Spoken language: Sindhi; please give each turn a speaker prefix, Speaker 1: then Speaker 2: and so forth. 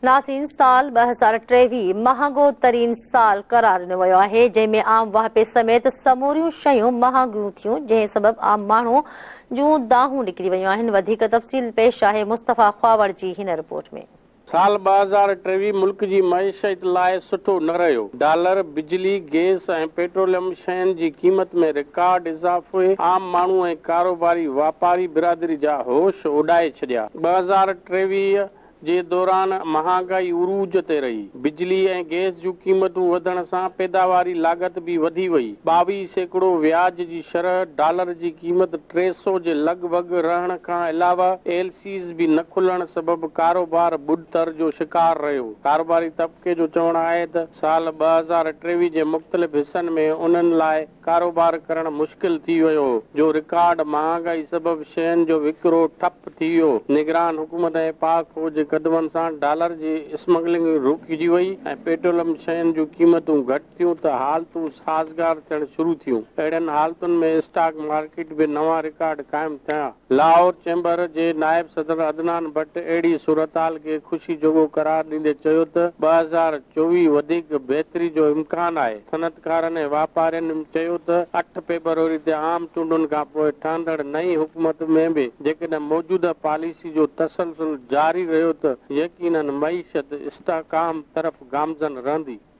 Speaker 1: ناظرين سال 2023 مهانگو ترين سال قرار ڏنو ويو آهي، جنهن ۾ عام واهپي سميت سموريون شيون مهانگيون ٿيون، جنهن سبب عام ماڻهو جون دانهون نڪري ويون آهن. وڌيڪ تفصيل پيش آهي مصطفيٰ خواوڙ جي هن رپورٽ ۾.
Speaker 2: سال 2023 ملڪ جي معيشت لاء سٺو نه رهيو. ڊالر، بجلي، گئس ۽ پيٽروليم شين جي قيمت ۾ رڪارڊ اضافي عام ماڻهو ۽ ڪاروباري واپاري برادري جا هوش اڏائي ڇڏيا. 2023 جي دوران مهانگائي عروج تي رهي. بجلي ۽ گئس جون قيمتون وڌڻ سان پيداواري لاڳت به وڌي وئي. 22% وياج جي شرح، ڊالر جي قيمت 300 جي لڳ ڀڳ رهڻ کان علاوه ايل سيز به نه کلڻ سبب ڪاروبار ٻڏتر جو شڪار رهيو. ڪاروباري طبقي جو چوڻ آهي ته سال 2023 جي مختلف حصن ۾ انهن لاء ڪاروبار ڪرڻ مشڪل ٿي ويو هو، جو رڪارڊ مهانگائي سبب شين جو وڪرو ٺپ ٿي ويو. نگران حڪومت ۽ پاڪ فوج جي قدمن سان ڊالر جي اسمگلنگ روڪجي وئي ۽ پيٽروليم شين جون قيمتون گهٽ ٿيون ته حالتون سازگار ٿيڻ شروع ٿيون. اهڙين حالتن ۾ اسٽاڪ مارڪيٽ به نوان رڪارڊ قائم ٿيا. لاهور چيمبر جي نائب صدر عدنان بٽ اهڙي صورتحال کي خوشي جوڳو قرار ڏيندي چيو ته 2024 وڌيڪ بهتري جو امڪان آهي. صنعتڪارن ۽ واپارين چيو ته 8 فيبروري تي عام چونڊن کانپوء ٺهندڙ نئين حڪومت ۾ به جيڪڏهن موجوده پاليسي جو تسلسل جاري رهيو ته يقينن معيشت استحڪام طرف گامزن رهندي.